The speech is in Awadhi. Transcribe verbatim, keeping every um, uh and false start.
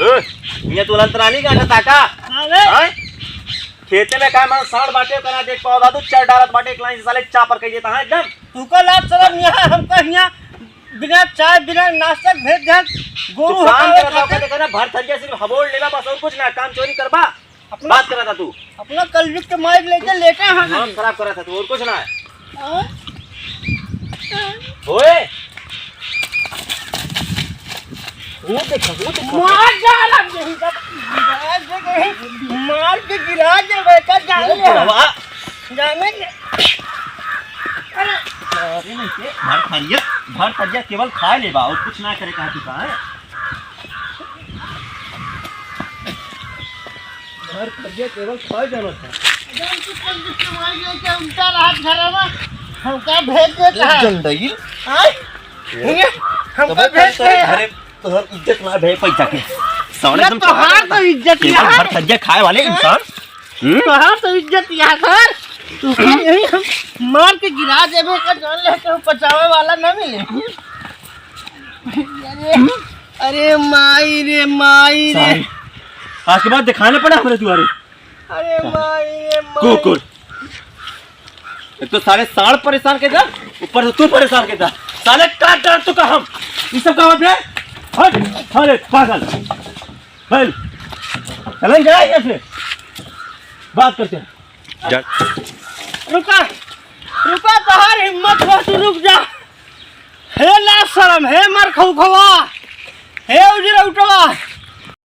ए, ये तू लंतरानी का अंडा ताका? हाँ बे। हाँ? खेते में का मन साड़ बाटे, कना देख पाओ दादू, चर डालत बाटे, एक लाइन से साले चापर कह देता है एकदम। तू का लाज शरम यहाँ, हमका यहाँ बिना चाय, बिना नाश्ता भेज दे, गोरू तू काम हटावे करता खातिर। कहते कहना, भर थरिया सिर्फ हबोड़ लेला बस, और कुछ ना, काम चोरी करबा। अपना बात करता तू। अपना कलयुग के माइक लेके लेटा है। दिमाग खराब करता तू, और कुछ ना है। हाँ? ओए, वो देखा, वो देखा। मार डाला यही सब। मार दे यही। मार के गिरा दे बेटा, जान ले। बुढ़वा। जाने ले। अरे। अरे नहीं, ये भर थरिया, भर थरिया केवल खाए लेबा, और कुछ ना करे कहा तू का है? घर पर गया केवल खा जाना था। जौन कुछ हम जिसके मार गए, क्या उल्टा रहा घर में? हमका भेज देता है। जंडई। आय? ये? हमका तबे भेज तो दे। घरे तोहर इज्जत ना भे पैसा के। साले ना एकदम तोहार तो इज्जत केवल यहाँ घर है। पर गया खाए वाले इंसान। हम्म? तोहार तो इज्जत यहाँ घर। तू यही हम मार के गिरा देबे का जान ले, तो पचावे वाला ना मिले। अरे, अरे माई रे, माई रे। सारे। आज के बाद दिखाने पड़ा हमरे दुआरे। अरे माई रे, माई। कुकुर। एक तो सारे साड़ परेशान के जा, ऊपर से तू परेशान के जा। साले काट डाल तू का हम। ये सब का होत है? हट, साले पागल। चल। चलन जा यहाँ से। बात करते हैं। जा। रुका, रुका, तोहार हिम्मत हो, तू रुक जा। हे लाज शरम, हे मार खौखवा, हे उजरौटवा,